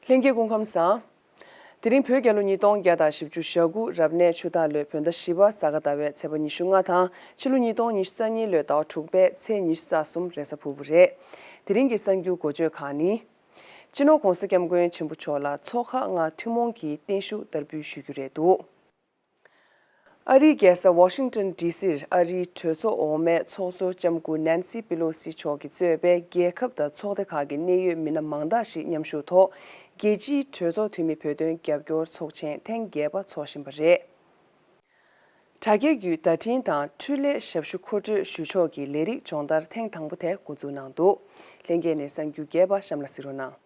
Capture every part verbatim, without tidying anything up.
ལྷན་རྒྱས་སྐུ་ཁམས་བཟང་། དེ་རིང་བོད་རྒྱལ་ལོ་ཉིས་སྟོང་བརྒྱ་དང་བཞི་བཅུ་ཞེ་དགུ་རབ་གནས་ཆུ་སྟག་ལོའི་བོད་ཟླ་བཞི་པ་གཟའ་སྐར་ཟླ་བའི་ཚེས་པ་ཉི་ཤུ་ལྔ་དང་ཕྱི་ལོ་ཉིས་སྟོང་ཉི་ཤུ་རྩ་གཉིས་ལོའི་ཟླ་བ་དྲུག་པའི་ཚེས་ཉི་ཤུ་རྩ་གསུམ་རེས་གཟའ་ཕུར་བུ་རེད། དེ་རིང་གི་གསར་འགྱུར་འགོ་བརྗོད་ཁག་ནི། སྤྱི་ནོར་༧གོང་ས་༧སྐྱབས་མགོན་ཆེན་པོ་མཆོག་ལ་ཚོགས་ཁག་ལྔ་ཐུན་མོང་གིས་བརྟན་བཞུགས་བསྟར་འབུལ་ཞུ་རྒྱུ་རེད་འདུག་ཨ་རིའི་རྒྱལ་ས་ཝ་ཤིང་ཏོན་ཌི་སིར་ཨ་རིའི་གྲོས་ཚོགས་འོག་མའི་ཚོགས་གཙོ་ལྕམ་སྐུ་ནན་སི་པི་ལོ་སི་མཆོག་གིས་གཙོས་པའི་རྒྱལ་ཁབ་དང་ཚོགས་སྡེ་ཁག་གི་གནད་ཡོད་མི་སྣ་མང་དག་ཞིག་མཉམ་ཞུགས་ཐོག་རྒྱལ་སྤྱིའི་གྲོས་ཚོགས་འཐུས་མི་བོད་དོན་རྒྱབ་སྐྱོར་ཚོགས་ཆེན་ཐེངས་བརྒྱད་པ་འཚོགས་བཞིན་པ་རེད། དྲ་རྒྱའི་བརྒྱུད་བརྡ་འཕྲིན་དང་འཕྲུལ་ལས་ཞབས་ཞུ་མཁོ་སྤྲོད་ཞུ་ཕྱོགས་ཀྱི་ལས་རིགས་སྦྱོང་བརྡར་ཐེངས་དང་པོ་དེ་འགོ་འཛུགས་གནང་འདུག་ལྷན་རྒྱས་ནས་གསར་འགྱུར་རྒྱས་པ་གཤམ་ལ་གཟིགས་རོགས་གནང་།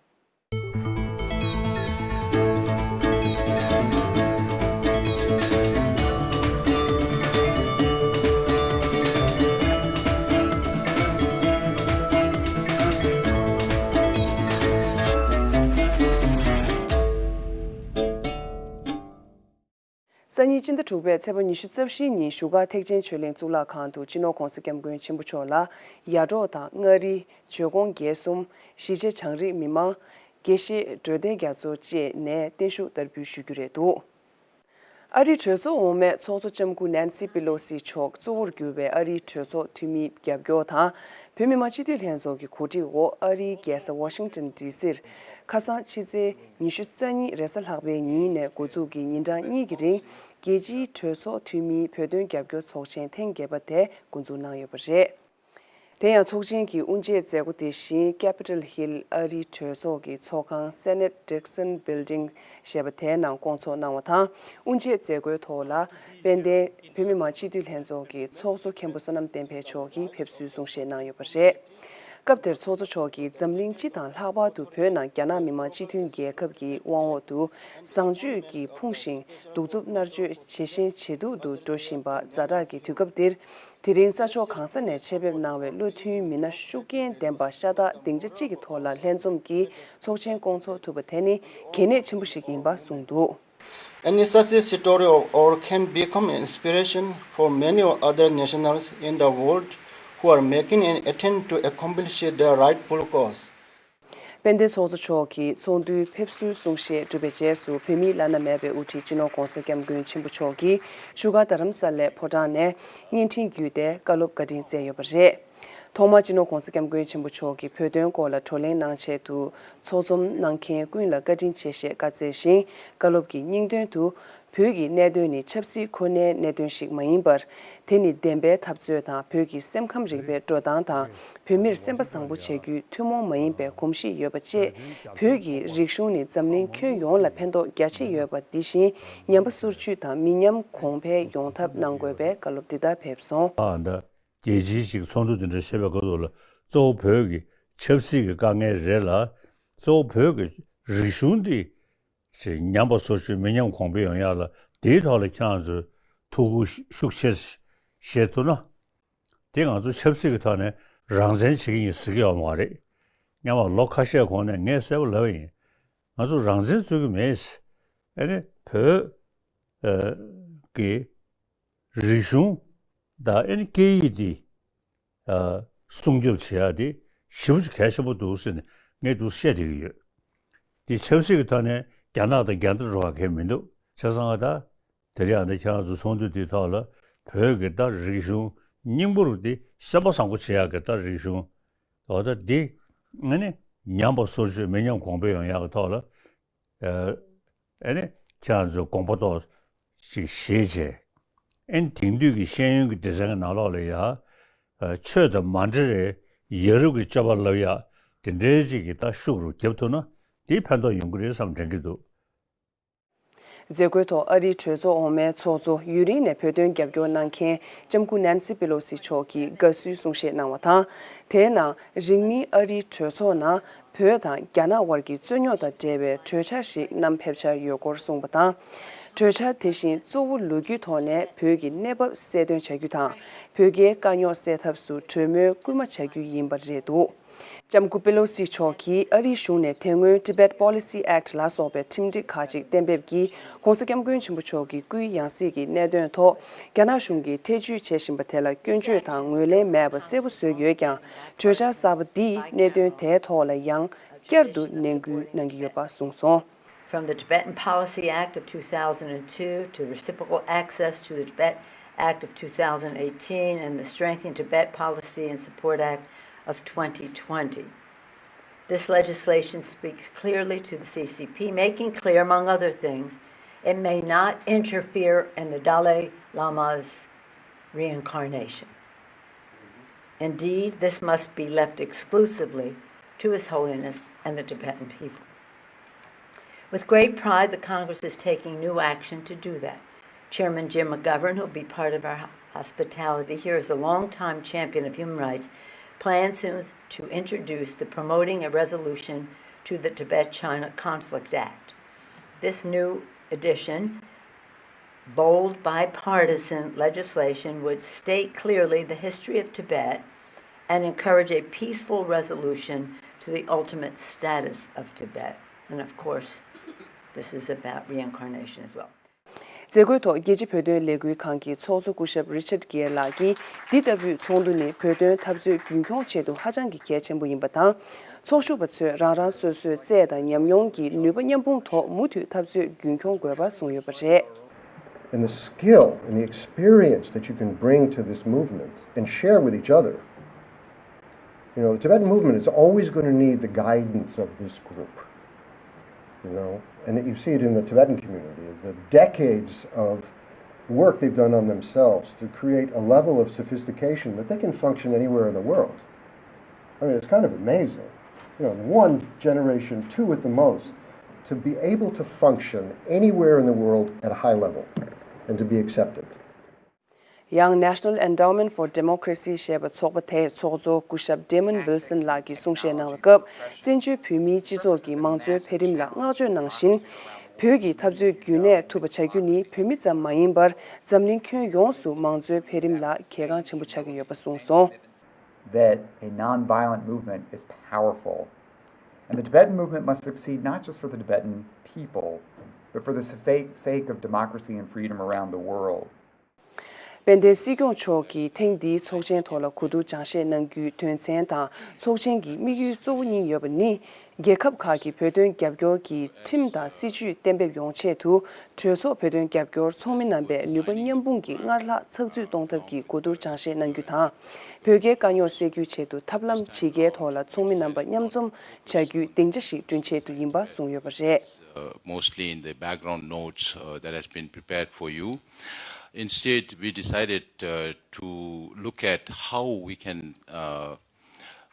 སང་ཉིན་སྤྱི་ཟླ་དྲུག་པའི་ཚེས་པ་ཉི་ཤུ་རྩ་བཞིའི་ཉིན་བཞུགས་སྒར་ཐེག་ཆེན་ཆོས་གླིང་གཙུག་ལག་ཁང་དུ་སྤྱི་ནོར་༧གོང་ས་༧སྐྱབས་མགོན་ཆེན་པོ་མཆོག་ལ་ཡར་འབྲོག་དང་མངའ་རིས། ཇོ་ཁོང་རྒྱལ་གསུམ། གཞིས་བྱེས་བྱང་རིའི་མི་མང་། དགེ་བཤེས་འབྲོག་སྡེ་རྒྱ་མཚོ་བཅས་ནས་བརྟན་བཞུགས་བསྟར་འབུལ་ཞུ་རྒྱུ་རེད་འདུག་ཨ་རིའི་གྲོས་ཚོགས་འོག་མའི་ཚོགས་གཙོ་ལྕམ་སྐུ་ནན་སི་པི་ལོ་སི་མཆོག་གཙོ་བོར་གྱུར་བའི་ཨ་རིའི་གྲོས་ཚོགས་འཐུས་མིའི་རྒྱབ་སྐྱོར་དང་། བོད་མི་མང་སྤྱི་འཐུས་ལྷན་ཚོགས་ཀྱི་གོ་སྒྲིག་འོག་ཨ་རིའི་རྒྱལ་ས་ཝ་ཤིང་ཏོན་ཌི་སིར་ཁ་སང་ཕྱི་ཚེས་ཉི་ཤུ་རྩ་གཉིས་རེས་གཟའ་ལྷག་པའི་ཉིན་ནས་འགོ་འཛུགས་ཀྱིས་ཉིན་གྲངས་གཉིས་ཀྱི་རིང་རྒྱལ་སྤྱིའི་གྲོས་ཚོགས་འཐུས་མིའི་བོད་དོན་རྒྱབ་སྐྱོར་ཚོགས་ཆེན་ཐེངས་བརྒྱད་པ་དེ་འགོ་འཛུགས་གནང་ཡོད་པ་རེད། དེ་ཡང་ཚོགས་ཆེན་གྱི་དབུ་འབྱེད་མཛད་སྒོ་དེ་བཞིན་Capitol Hill་ཨ་རིའི་གྲོས་ཚོགས་ཀྱི་ཚོགས་ཁང་Senate Dixon Building་ཞེས་པ་དེའི་ནང་བསྐོང་ཚོགས་གནང་བ་དང་། དབུ་འབྱེད་མཛད་སྒོའི་ཐོག་ལ་དཔལ་ལྡན་བོད་མི་མང་སྤྱི་འཐུས་ལྷན་ཚོགས་ཀྱི་ཚོགས་གཙོ་མཁན་པོ་བསོད་ནམས་བསྟན་འཕེལ་མཆོག་གིས་ཕེབས་བསུའི་གསུང་བཤད་གནང་ཡོད་པ་རེད། སྐབས་དེར་ཚོགས་གཙོ་མཆོག་གིས་འཛམ་གླིང་སྤྱི་དང་ལྷག་པར་དུ་བོད་ནང་རྒྱ་ནག་མི་དམངས་སྤྱི་མཐུན་རྒྱལ་ཁབ་ཀྱི་དབང་འོག་ཏུ་བཟང་སྤྱོད་ཀྱིས་ཕུང་ཞིང་གདུག་རྩུབ་མནར་གཅོད་ཇེ་ཞན་ཇེ་སྡུག་ཏུ་འགྲོ་བཞིན་པ་ཛ་དྲག་གི་དུས་སྐབས་འདིར། དེ་རིང་ས་ཕྱོགས་གང་ས་ནས་ཆེད་ཕེབས་གནང་བའི་བློ་མཐུན་མི་སྣ་ཤུགས་རྐྱེན་ལྡན་པ་ཤ་སྟག་སྡིངས་ཆ་གཅིག་གི་ཐོག་ལ་ལྷན་འཛོམས་ཀྱིས་ཚོགས་ཆེན་བསྐོང་ཚོགས་ཐུབ་པ་དེ་ནི་གལ་གནད་ཆེན་པོ་ཞིག་ཡིན་པ་གསུངས་འདུག Any such story of ours can become an inspiration for many other nationals in the world who are making an attempt to accomplish their rightful cause. དཔལ་ལྡན་ཚོགས་གཙོ་མཆོག་གིས་ཚོགས་འདུའི་ཕེབས་བསུའི་གསུང་བཤད་གྲུབ་པའི་རྗེས་སུ་བོད་མིའི་བླ་ན་མེད་པའི་དབུ་ཁྲིད་སྤྱི་ནོར་༧གོང་ས་༧སྐྱབས་མགོན་ཆེན་པོ་མཆོག་གིས་བཞུགས་སྒར་རྡ་རམ་ས་ལའི་ཕོ་བྲང་ནས་བརྙན་འཕྲིན་བརྒྱུད་དེ་བཀའ་སློབ་བཀའ་དྲིན་སྩལ་ཡོད་པ་རེད། ཐོག་མར་སྤྱི་ནོར་༧གོང་ས་༧སྐྱབས་མགོན་ཆེན་པོ་མཆོག་གིས་བོད་དོན་སྐོར་ལ་བགྲོ་གླེང་གནང་ཆེད་དུ་ཚོགས་འཛོམས་གནང་མཁན་ཀུན་ལ་བཀའ་དྲིན་ཆེ་ཞེས་བཀའ་སྩལ་ཞིང་། བཀའ་སློབ་ཀྱི་སྙིང་དོན་དུ། བོད་ཀྱི་གནད་དོན་ནི་ཆབ་སྲིད་ཁོ་ནའི་གནད་དོན་ཞིག་མ་ཡིན་པར། དེ་ནི་བདེན་པའི་འཐབ་རྩོད་དང་བོད་ཀྱི་སེམས་ཁམས་རིག་པའི་འགྲོ་སྟངས་དང་། བོད་མིར་སེམས་པ་བཟང་པོ་བྱ་རྒྱུའི་ཐུན་མོང་མ་ཡིན་པའི་གོམས་གཤིས་ཡོད་པ་བཅས། བོད་ཀྱི་རིག་གཞུང་ནི་འཛམ་གླིང་ཁྱོན་ཡོངས་ལ་ཕན་ཐོགས་རྒྱ་ཆེ་ཡོད་པ་འདི་བཞིན་ཉམས་པ་སོར་ཆུད་དང་མི་ཉམས་གོང་འཕེལ་ཡོང་ཐབས་གནང་དགོས་པའི་བཀའ་སློབ་འདི་ལྟར་ཕེབས་སོང་། ཨ་ད་རྒྱལ་སྤྱིའི་ཅིག་ཚོགས་འདུ་འདི་འདྲ་བཤད་པའི་སྐབས་སུ་ལ་གཙོ་བོ་བོད་ཀྱི་ཆབ་སྲིད་ཀྱི་དཀའ་ངལ་རེད་ལ། གཙོ་བོ་བོད་ཀྱི་རིག་གཞུང་འདི་ཞེས་ཉམས་པ་སོར་ཆུད་མི་ཉམས་གོང་འཕེལ་ཡོང་ཡག་ལ་དེའི་ཐོག་ལ་ཁྱེད་རང་ཚོས་ཐུགས་ཁུར་ཤུགས་ཆེ་བཞེས་ཐུབ་ན། དེ་ང་ཚོ་ཆབ་སྲིད་ཀྱི་ཐོག་ནས་རང་བཙན་བྱེད་ཀྱི་ཡིན་ཟེར་གྱི་ཡོད་མ་རེད། སྔོན་མ་ལོ་ཁ་ཤས་གོང་ནས་ངས་གསལ་པོ་ལབ་པ་ཡིན། ང་ཚོ་རང་བཙན་རྩོད་ཀྱི་མེད། ཨ་ནི་བོད་ཀྱི་རིག་གཞུང་དང་ཨ་ནི་སྐད་ཡིག་འདི་སྲུང་སྐྱོབ་བྱེད་ཡག་དེ་ཞེ་པོ་ཅིག་གལ་ཆེན་པོ་འདུག་ཟེར་ནས་ངས་འདུག་བཤད་བསྡད་ཀྱི་ཡོད། དེ་ཆབ་སྲིད་ཀྱི་ཐོག་ནས་རྒྱ་ནག་དང་རྒྱ་འདྲ་འགྲོ་བ་གལ་མི་འདུག་བྱས་ཙང་ད་དེ་རིང་ཨ་ནི་ཁྱེད་རང་ཚོ་ཚོགས་འདུ་དེའི་ཐོག་ལ་བོད་ཀྱི་ད་རིག་གཞུང་སྙིང་པོ་རུ་དེ་སེམས་པ་བཟང་པོ་བྱེད་ཡག་གི་ད་རིག་གཞུང་འོ་ད་དེ་ཨ་ནི་ཉམས་པ་སོར་ཆུད་མི་ཉམས་གོང་འཕེལ་ཡོང་ཡག་གི་ཐོག་ལ། ཨ་ནི་ཁྱེད་རང་ཚོས་དགོངས་པ་ཏོག་ཅིག་བཞེས་བྱས། ཨ་ནི་དེང་དུས་ཀྱི་ཤེས་ཡོན་གྱི་སྡེ་ཚན་གྱི་ནང་ལོགས་ལ་ཡ། ཆོས་དང་མ་འབྲེལ་བའི་ཡ་རབས་ཀྱི་སྤྱོད་པ་ལབ་ཡག་དེ་འདྲའི་ཅིག་གི་ད་ཤུགས་རུ་བརྒྱབ་ཐུབ་ན་དེ་ཕན་ཐོགས་ཡོང་གི་རེད་བསམ་དྲན་གྱི་འདུག་མཛད་སྒོའི་ཐོག་ཨ་རིའི་གྲོས་ཚོགས་འོག་མའི་ཚོགས་གཙོ་ཡུན་རིང་ནས་བོད་དོན་རྒྱབ་སྐྱོར་གནང་མཁན་ལྕམ་སྐུ་ནན་སི་པེ་ལོ་སི་མཆོག་གིས་དགའ་བསུའི་གསུང་བཤད་གནང་བ་དང་། དེའི་ནང་རིང་མིན་ཨ་རིའི་གྲོས་ཚོགས་ནང་བོད་དང་རྒྱ་ནག་དབར་གྱི་རྩོད་རྙོག་དང་འབྲེལ་བའི་གྲོས་འཆར་ཞིག་བསྣམས་ཕེབས་འཆར་ཡོད་སྐོར་གསུངས་པ་དང་། གྲོས་འཆར་དེ་བཞིན་གཙོ་བོ་ལོ་རྒྱུས་ཐོག་ནས་བོད་ཀྱི་གནས་བབ་གསལ་སྟོན་བྱ་རྒྱུ་དང་། བོད་རྒྱའི་དཀའ་རྙོག་སེལ་ཐབས་སུ་གྲོས་མོལ་སྐུལ་མ་བྱ་རྒྱུ་ཡིན་པ་རེད་འདུག་ལྕམ་སྐུ་པེ་ལོ་སི་མཆོག་གིས་ཨ་རིའི་གཞུང་ནས་དེ་སྔོན་Tibet Policy Act་ལ་སོགས་པའི་ཁྲིམས་སྒྲིག་ཁག་ཅིག་གཏན་འབེབས་ཀྱིས་༧གོང་ས་༧སྐྱབས་མགོན་ཆེན་པོ་མཆོག་གི་སྐུའི་ཡང་སྲིད་ཀྱི་གནད་དོན་ཐོག་རྒྱ་ནག་གཞུང་གིས་ཐེ་ཇུས་བྱེད་བཞིན་པ་དེ་ལ་སྐྱོན་བརྗོད་དང་ངོས་ལེན་མེད་པ་གསལ་པོ་བཟོས་ཡོད་ཀྱང་། གྲོས་འཆར་གསར་པ་འདིས་གནད་དོན་དེའི་ཐོག་ལ་ཡང་ བསྐྱར་དུ་ནན་སྐུལ་གནང་གི་ཡོད་པ་གསུངས་སོང་། From the Tibetan Policy Act of two thousand two to Reciprocal Access to the Tibet Act of two thousand eighteen and the Strengthening Tibet Policy and Support Act of twenty twenty. This legislation speaks clearly to the C C P, making clear, among other things, it may not interfere in the Dalai Lama's reincarnation. Indeed, this must be left exclusively to His Holiness and the Tibetan people. With great pride, the Congress is taking new action to do that. Chairman Jim McGovern, who'll be part of our hospitality here as a longtime champion of human rights, plans soon to introduce the Promoting a Resolution to the Tibet China Conflict Act. This new addition bold bipartisan legislation would state clearly the history of Tibet and encourage a peaceful resolution to the ultimate status of Tibet. And of course, this is about reincarnation as well. མཛད་སྒོའི་ཐོག་རྒྱལ་སྤྱིའི་བོད་དོན་ལས་འགུལ་ཁང་གི་ཚོགས་གཙོ་སྐུ་ཞབས་Richard Gere ལགས་ཀྱིས་འདི་ལྟ་བུའི་ཚོགས་འདུ་ནི་བོད་དོན་འཐབ་རྩོད་རྒྱུན་འཁྱོངས་ཆེད་དུ་ཧ་ཅང་གི་གལ་ཆེན་པོ་ཡིན་པ་དང་། ཚོགས་ཞུགས་པ་ཚོས་རང་རང་སོ་སོའི་རྩལ་དང་ཉམས་མྱོང་གིས་ནུས་པ་མཉམ་སྤུངས་ཐོག་མུ་མཐུད་འཐབ་རྩོད་རྒྱུན་འཁྱོངས་དགོས་པ་གསུངས་ཡོད་པ་རེད། And the skill and the experience that you can bring to this movement and share with each other. You know, the Tibetan movement is always going to need the guidance of this group. You know, and you see it in the Tibetan community, the decades of work they've done on themselves to create a level of sophistication that they can function anywhere in the world. I mean, it's kind of amazing. You know, one generation, two at the most, to be able to function anywhere in the world at a high level and to be accepted. ཡང་National Endowment for Democracy ཞེས་པ་ཚོགས་པ་དེའི་ཚོགས་གཙོ་སྐུ་ཞབས་Damon Wilson ལགས་ཀྱིས་གསུང་བཤད་གནང་བའི་སྐབས། བཙན་བྱོལ་བོད་མིའི་སྤྱི་ཚོགས་ཀྱི་མང་གཙོའི་འཕེལ་རིམ་ལ་བསྔགས་བརྗོད་གནང་བཞིན། བོད་ཀྱི་འཐབ་རྩོད་རྒྱུན་གནས་ཐུབ་པ་བྱ་རྒྱུ་ནི་བོད་མི་ཙམ་མ་ཡིན་པར་འཛམ་གླིང་ཁྱོན་ཡོངས་སུ་མང་གཙོའི་འཕེལ་རིམ་ལ་གལ་འགངས་ཆེན་པོ་ཆགས་ཀྱི་ཡོད་པ་གསུངས་སོང་། That a non-violent movement is powerful. And the Tibetan movement must succeed not just for the Tibetan people, but for the sake of democracy and freedom around the world. དཔལ་ལྡན་སྲིད་སྐྱོང་མཆོག་གིས་ཐེངས་འདིའི་ཚོགས་ཆེན་ཐོག་ལ་གོ་བསྡུར་སྦྱང་བཤད་གནང་རྒྱུའི་དོན་ཚན་དང་། ཚོགས་ཆེན་གྱི་དམིགས་ཡུལ་གཙོ་བོ་གཉིས་ཡོད་པ་ནི། རྒྱལ་ཁབ་ཁག་གི་བོད་དོན་རྒྱབ་སྐྱོར་གྱི་ཁྲིམས་དང་སྲིད་ཇུས་གཏན་འབེབས་ཡོང་ཆེད་དུ། གྲོས་ཚོགས་བོད་དོན་རྒྱབ་སྐྱོར་ཚོགས་མི་རྣམ་པས་ནུས་པ་མཉམ་སྤུངས་ཀྱིས་སྔར་ལྷག་ཚགས་ཚུད་གཏོང་ཐབས་ཀྱི་གོ་བསྡུར་སྦྱང་བཤད་གནང་རྒྱུ་དང་། བོད་རྒྱའི་དཀའ་རྙོག་སེལ་རྒྱུའི་ཆེད་དུ་ཐབས་ལམ་ཇི་དགེའི་ཐོག་ལ་ཚོགས་མི་རྣམ་པ་མཉམ་འཛོམས་བྱ་རྒྱུའི་སྡིངས་ཆ་ཞིག་བསྐྲུན་ཆེད་དུ་ཡིན་པ་གསུངས་ཡོད་པ་རེད། uh, mostly in the background notes uh, that has been prepared for you. Instead, we decided uh, to look at how we can uh,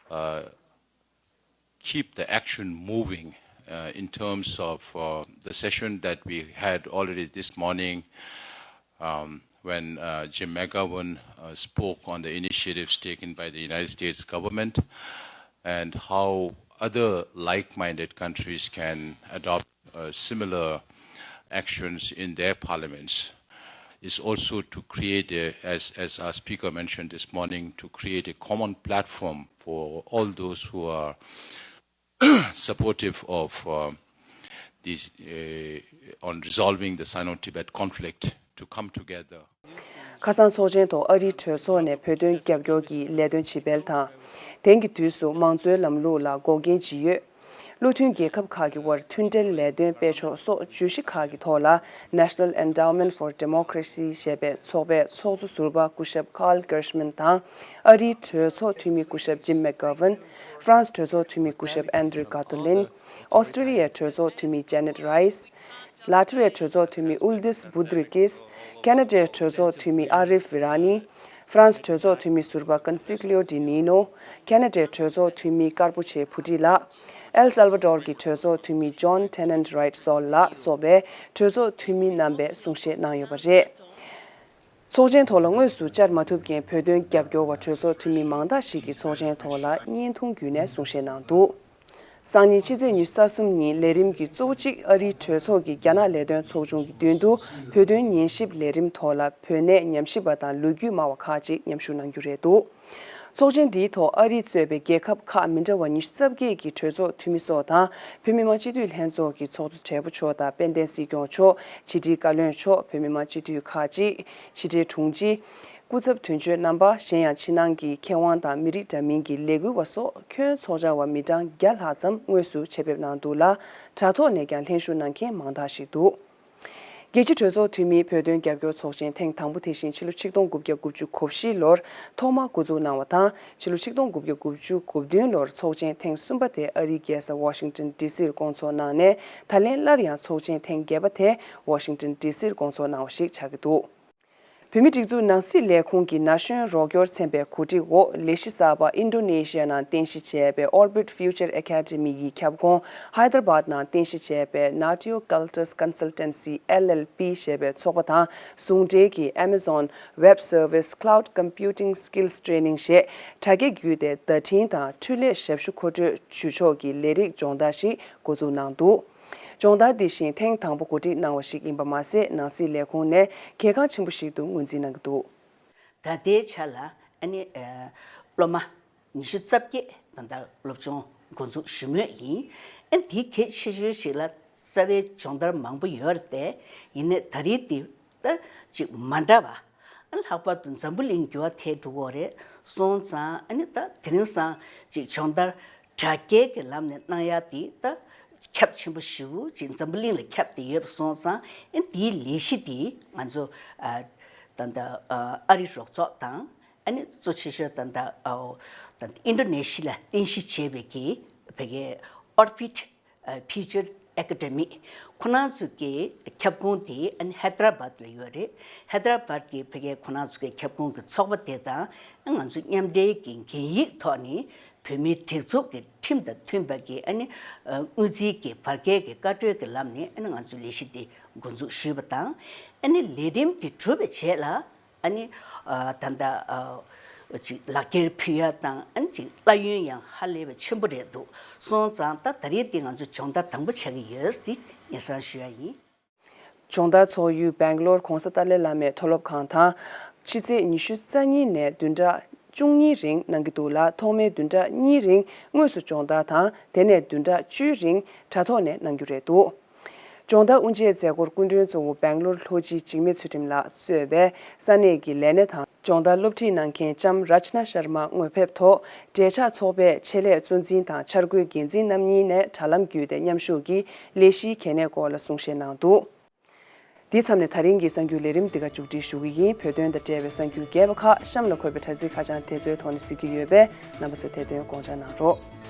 uh, keep the action moving uh, in terms of uh, the session that we had already this morning um, when uh, Jim McGovern uh, spoke on the initiatives taken by the United States government and how other like-minded countries can adopt uh, similar actions in their parliaments is also to create, a, as, as our speaker mentioned this morning, to create a common platform for all those who are supportive of uh, this, uh, on resolving the Sino-Tibet conflict to come together. ཁ་སང་ཚོགས་ཆེན་ཐོག་ཨ་རིའི་གྲོས་ཚོགས་ནས་བོད་དོན་རྒྱབ་སྐྱོར་གྱི་ལས་དོན་ཇི་སྤེལ་དང་། དེང་གི་དུས་སུ་མང་གཙོའི་ལམ་ལུགས་ལ་འགོག་རྐྱེན་ཇི་ཡོད། བློ་མཐུན་རྒྱལ་ཁབ་ཁག་གི་དབར་མཐུན་འབྲེལ་ལས་དོན་སྤེལ་ཕྱོགས་སོགས་བརྗོད་གཞི་ཁག་གི་ཐོག་ལ། National Endowment for Democracy ཞེས་པའི་ཚོགས་པའི་ཚོགས་གཙོ་ཟུར་པ་སྐུ་ཞབས་Carl Gershman དང་། ཨ་རིའི་གྲོས་ཚོགས་འཐུས་མི་སྐུ་ཞབས་Jim McGovern། ཧྥ་རན་སི་གྲོས་ཚོགས་འཐུས་མི་སྐུ་ཞབས་Andrew Gattolin། ཨོ་སི་ཀྲི་ལི་ཡའི་གྲོས་ཚོགས་འཐུས་མི་Janet Rice། ལ་ཏི་བའི་གྲོས་ཚོགས་འཐུས་མི་Uldis Budrikis། ཁ་ན་ཌའི་གྲོས་ཚོགས་འཐུས་མི་Arif Virani། ཧྥ་རན་སི་གྲོས་ཚོགས་འཐུས་མི་ཟུར་པ་Consiglio Di Nino། ཁ་ན་ཌའི་གྲོས་ཚོགས་འཐུས་མི་ཀར་པོ་ཆེ་བྷུ་ཏི་ལགས། ཨེལ་སལ་ཝ་ཌོར་གྱི་གྲོས་ཚོགས་འཐུས་མི་John Tennant Wright་སོགས་ལ་སོགས་པའི་གྲོས་ཚོགས་འཐུས་མི་རྣམ་པས་གསུང་བཤད་གནང་ཡོད་པ་རེད། ཚོགས་ཆེན་ཐོག་ལ་དངོས་སུ་བཅར་མ་ཐུབ་མཁན་བོད་དོན་རྒྱབ་སྐྱོར་བ་གྲོས་ཚོགས་འཐུས་མི་མང་དག་ཞིག་གིས་ཚོགས་ཆེན་ཐོག་ལ་བརྙན་ཐུང་བརྒྱུད་ནས་གསུང་བཤད་གནང་འདུག་སང་ཉིན་ཕྱི་ཚེས་ཉི་ཤུ་རྩ་གསུམ་ཉིན་ལས་རིམ་གྱི་གཙོ་བོ་གཅིག་ཨ་རིའི་གྲོས་ཚོགས་ཀྱི་རྒྱ་ནག་ལས་དོན་ཚོགས་ཆུང་གི་མདུན་དུ་བོད་དོན་ཉན་ཞིབ་ལས་རིམ་ཐོག་ལ་བོད་གནས་ཉམས་ཞིབ་པ་དང་ལོ་རྒྱུས་སྨྲ་བ་ཁག་ཅིག་མཉམ་ཞུགས་གནང་རྒྱུ་རེད་འདུག་ཚོགས་ཆེན་འདིའི་ཐོག་ཨ་རིས་གཙོས་པའི་རྒྱལ་ཁབ་ཁག་མི་འདྲ་བ་ཉི་ཤུ་རྩ་བརྒྱད་ཀྱི་གྲོས་ཚོགས་འཐུས་མི་སོགས་དང་། བོད་མི་མང་སྤྱི་འཐུས་ལྷན་ཚོགས་ཀྱི་ཚོགས་གཙོ་སྦྲེལ་པོ་མཆོག་དང་དཔལ་ལྡན་སྲིད་སྐྱོང་མཆོག་ཕྱི་དྲིལ་བཀའ་བློན་མཆོག་བོད་མི་མང་སྤྱི་འཐུས་ཁག་ཅིག་ཕྱི་དྲིལ་དྲུང་ཆེ། སྐུ་ཚབ་དོན་གཅོད་རྣམ་པ། གཞན་ཡང་ཕྱི་ནང་གི་མཁས་དབང་དང་མི་རིགས་འདྲ་མིན་གྱི་ལས་འགུལ་བ་སོགས་ཁྱོན་ཚོགས་བཅར་བ་མི་གྲངས་བརྒྱ་ལྷག་ཙམ་དངོས་སུ་ཆེད་ཕེབས་གནང་འདུག་ལ། དྲ་ཐོག་ནས་ཀྱང་ལྷན་ཞུགས་གནང་མཁན་མང་དག་ཞིག་འདུག་རྒྱལ་སྤྱིའི་གྲོས་ཚོགས་འཐུས་མིའི་བོད་དོན་རྒྱབ་སྐྱོར་ཚོགས་ཆེན་ཐེངས་དང་པོ་དེ་བཞིན་ཕྱི་ལོ་ཆིག་སྟོང་དགུ་བརྒྱ་དགུ་བཅུ་གོ་བཞི་ལོར་ཐོག་མར་འགོ་འཛུགས་གནང་བ་དང་། ཕྱི་ལོ་ཆིག་སྟོང་དགུ་བརྒྱ་དགུ་བཅུ་གོ་བདུན་ལོར་ཚོགས་ཆེན་ཐེངས་གསུམ་པ་དེ་ཨ་རིའི་རྒྱལ་ས་ཝ་ཤིང་ཏོན་ཌི་སིར་སྐོང་ཚོགས་གནང་ནས། ད་ལན་སླར་ཡང་ཚོགས་ཆེན་ཐེངས་བརྒྱད་པ་དེ་ཝ་ཤིང་ཏོན་ཌི་སིར་སྐོང་ཚོགས་གནང་བ་ཞིག་ཆགས་ཀྱི་འདུག་བོད་མིའི་སྒྲིག་འཛུགས་ནང་སྲིད་ལས་ཁུངས་ཀྱི་ན་གཞོན་རོགས་སྐྱོར་ཚན་པའི་གོ་སྒྲིག་འོག་ལས་གཞི་གསར་པ་ཨིན་ཌོ་ནེ་ཤི་ཡ་ནང་རྟེན་གཞི་བྱས་པའི་Orbit Future Academy ཡི་ཁྱབ་ཁོངས་ཧའི་དར་བཱད་ནང་རྟེན་གཞི་བྱས་པའི་Natio Cultus Consultancy L L P ཞེས་པའི་ཚོགས་པ་དང་ཟུང་འབྲེལ་གྱིས་Amazon Web Service Cloud Computing Skills Training ཞེས་དྲ་རྒྱ་བརྒྱུད་དེ་བརྡ་འཕྲིན་དང་འཕྲུལ་ལས་ཞབས་ཞུ་མཁོ་སྤྲོད་ཇུས་ཕྱོགས་ཀྱི་ལས་རིགས་སྦྱོང་བརྡར་ཞིག་འགོ་འཛུགས་གནང་འདུག་སྦྱོང་བརྡར་འདི་བཞིན་ཐེངས་དང་པོ་གོ་སྒྲིག་གནང་བ་ཞིག་ཡིན་པ་མ་ཟད། ནང་སྲིད་ལས་ཁུངས་ནས་གལ་འགངས་ཆེན་པོ་ཞིག་ཏུ་ངོས་འཛིན་གནང་གི་འདུག་ད་ལྟའི་ཆ་ལ་ཨ་ནི་ཨ་སློབ་མ་ཉི་ཤུ་རྩ་བརྒྱད་ད་ལྟ་སློབ་སྦྱོང་འགོ་འཛུགས་ཞུ་མུས་ཡིན། ཨ་ནི་དེའི་གལ་ཆེ་ཤོས་ཤིག་ལ་རྩ་བའི་སྦྱོང་བརྡར་མང་པོ་ཡོད་རེད་དེ། ཡིན་ནའི་ད་རེས་འདི་ད་ཅིག་མ་འདྲ་བ། ཨ་ལྷག་པར་དུ་འཛམ་བུ་གླིང་འགྱུར་བ་ཐེབས་འགྲོ་གི་རེད་སོང་ཙང་། ཨ་ནི་ད་དེ་རིང་སང་ཅིག་སྦྱོང་བརྡར་དྲ་རྒྱའི་གི་ལམ་ནས་གནང་ཡ་དེ་ད་ཁྱབ་ཆེན་པོ་ཞེ་པོ་ཅིག་འཛམ་བུ་གླིང་ལ་ཁྱབ་བསྡད་ཡོད་པ་སོང་ཙང་། ཨ་ནི་དེའི་ལས་གཞི་དེ་ང་ཚོ་ཨ་ད་ད་ཨ་ཨ་རི་རོགས་ཚོགས་དང་། ཨ་ནི་གཙོ་ཆེ་ཤོས་ད་ད་ཨ་ད་ཨིན་ཌོ་ནེ་ཤི་ལ་རྟེན་གཞི་བྱས་པའི་གི་བོད་ཀྱི་Orbit ཨ་Future Academy ཁོ་རང་ཚོ་གི་ཁྱབ་ཁོངས་དེ་ཨ་ནི་ཧའི་དར་བཱད་ལ་ཡོད་རེད། ཧའི་དར་བཱད་ཀྱི་བོད་ཀྱི་ཁོ་རང་ཚོ་གི་ཁྱབ་ཁོངས་ཀྱི་ཚོགས་པ་དེ་དང་ང་ཚོ་མཉམ་འབྲེལ་གྱི་འགན་ཡིག་ཐོག་ནས་བོད་མིའི་སྒྲིག་འཛུགས་ཀྱི་ཁྲིམས་དང་མཐུན་པ་གི་ཨ་ནི་ཨ་དངུལ་རྩིས་ཀྱི་བར་བརྒལ་གྱི་བཀའ་འཁྲོལ་གྱི་ལམ་ནས་ཨ་ནི་ང་ཚོ་ལས་གཞི་དེ་འགོ་འཛུགས་ཞུས་པ་དང་། ཨ་ནི་ལས་རིམ་དེ་གྲུབ་པའི་རྗེས་ལ། ཨ་ནི་ཨ་ད་ལྟ་ཨ་ཅིག་ལག་འཁྱེར་ཕུལ་ཡ་དང་། ཨ་ནི་ཅིག་གླ་ཡོན་ཡང་ཧ་ལས་པའི་ཆེན་པོ་རེད་འདུག་སོང་ཙང་ད་ད་རེས་འདི་ང་ཚོ་སྦྱོང་བརྡར་དང་པོ་བྱ་གི་ཡོད། འདི་སྙན་སེང་ཞུ་ཡ་ཡིན། སྦྱོང་བརྡར་ཚོགས་ཡུལ་སྦེང་ལོར་གོང་ས་ཏཱ་ལའི་བླ་མའི་མཐོ་སློབ་ཁང་དང་། ཕྱི་ཚེས་ཉི་ཤུ་རྩ་གཉིས་ནས་བདུན་ཕྲག་བཅུ་གཉིས་རིང་གནང་གི་འདུག་ལ། ཐོག་མའི་བདུན་ཕྲག་གཉིས་རིང་དངོས་སུ་སྦྱོང་བརྡར་དང་། དེ་ནས་བདུན་ཕྲག་བཅུའི་རིང་དྲ་ཐོག་ནས་གནང་རྒྱུ་རེད་འདུག་སྦྱོང་བརྡར་དབུ་འབྱེད་མཛད་སྒོར་སྐུ་མགྲོན་གཙོ་བོ་སྦེང་ལོར་ལྷོ་སྤྱི་འཇིགས་མེད་ཚུལ་ཁྲིམས་ལགས་གཙོས་པའི་ས་གནས་ཀྱི་ལས་སྣེ་དང་། སྦྱོང་བརྡར་སློབ་ཁྲིད་གནང་མཁན་ལྕམ་རཱཇ་ན་ཤར་མ་དངོས་ཕེབས་ཐོག་འབྲེལ་ཆགས་ཚོགས་པའི་ཆེད་ལས་གཙོ་འཛིན་དང་འཆར་འགོད་འགན་འཛིན་རྣམ་གཉིས་ནས་དྲ་ལམ་བརྒྱུད་དེ་མཉམ་ཞུགས་ཀྱིས་ལས་གཞིའི་གལ་གནད་སྐོར་ལ་གསུང་བཤད་གནང་འདུག་འདིའི་མཚམས་ནས་ད་རིང་གི་གསར་འགྱུར་ལས་རིམ་འདི་ག་མཇུག་སྒྲིལ་ཞུ་གི་ཡིན། བོད་དོན་དང་འབྲེལ་བའི་གསར་འགྱུར་རྒྱས་པ་ཁག་གཤམ་ལ་འཁོད་པའི་དྲ་ཚིགས་ཁ་བྱང་དེ་ཚོའི་ཐོག་ནས་གཟིགས་རྒྱུ་ཡོད་པས། རྣམ་པ་ཚོས་དེ་དོན་དགོངས་འཇགས་གནང་རོགས།